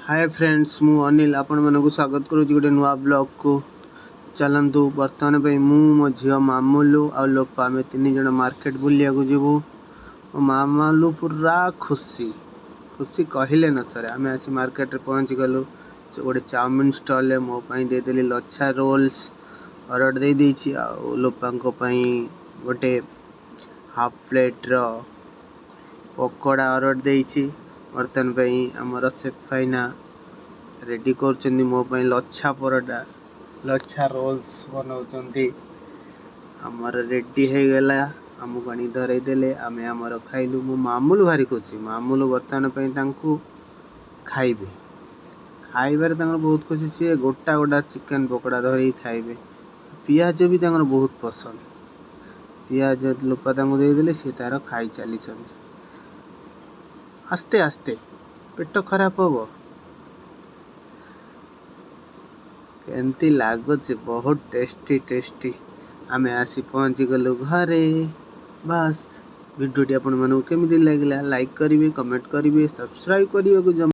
ହାଏ friends, ମୁଁ ଅନିଲ ଆପଣମାନଙ୍କୁ ସ୍ୱାଗତ କରୁଛି ଗୋଟେ ନୂଆ ବ୍ଲଗ୍କୁ। ଚାଲନ୍ତୁ, ବର୍ତ୍ତମାନ ପାଇଁ ମୁଁ, ମୋ ଝିଅ ମାମୁଲୁ ଆଉ ଲୋପା, ଆମେ ତିନି ଜଣ ମାର୍କେଟ ବୁଲିବାକୁ ଯିବୁ। ମୋ ମାମାଲୁ ପୁରା ଖୁସି ଖୁସି କହିଲେ ନ ସରେ। ଆମେ ଆସି ମାର୍କେଟରେ ପହଞ୍ଚିଗଲୁ ଗୋଟେ ଚାଉମିନ ଷ୍ଟଲ୍ରେ। ମୋ ପାଇଁ ଦେଇଦେଲି ଲଚ୍ଛା ରୋଲ୍ସ ଅର୍ଡ଼ର ଦେଇଦେଇଛି, ଆଉ ଲୋପାଙ୍କ ପାଇଁ ଗୋଟେ ହାଫ୍ ପ୍ଲେଟ୍ର ପକୋଡ଼ା ଅର୍ଡ଼ର ଦେଇଛି। ବର୍ତ୍ତମାନ ପାଇଁ ଆମର ସେଫ୍ ଭାଇନା ରେଡ଼ି କରୁଛନ୍ତି ମୋ ପାଇଁ ଲଚ୍ଛା ପରଟା, ଲଚ୍ଛା ରୋଲ୍ସ ବନାଉଛନ୍ତି। ଆମର ରେଡ଼ି ହେଇଗଲା, ଆମକୁ ଆଣି ଧରେଇ ଦେଲେ, ଆମେ ଆମର ଖାଇଲୁ। ମୋ ମାମୁଲୁ ଭାରି ଖୁସି। ମାମୁଲୁ ବର୍ତ୍ତମାନ ପାଇଁ ତାଙ୍କୁ ଖାଇବେ, ଖାଇବାରେ ତାଙ୍କର ବହୁତ ଖୁସି। ସିଏ ଗୋଟା ଗୋଟା ଚିକେନ୍ ପକୋଡ଼ା ଧରିକି ଖାଇବେ। ପିଆଜ ବି ତାଙ୍କର ବହୁତ ପସନ୍ଦ। ପିଆଜ ଲୋପା ତାଙ୍କୁ ଦେଇଦେଲେ, ସିଏ ତାର ଖାଇ ଚାଲିଛନ୍ତି। ଆସ୍ତେ ଆସ୍ତେ, ପେଟ ଖରାପ ହବ। କେମିତି ଲାଗୁଛି? ବହୁତ ଟେଷ୍ଟି ଟେଷ୍ଟି। ଆମେ ଆସି ପହଞ୍ଚିଗଲୁ ଘରେ। ବାସ୍, ଭିଡ଼ିଓଟି ଆପଣମାନଙ୍କୁ କେମିତି ଲାଗିଲା? ଲାଇକ୍ କରିବେ, କମେଣ୍ଟ କରିବେ, ସବସ୍କ୍ରାଇବ୍ କରିବାକୁ ଜମା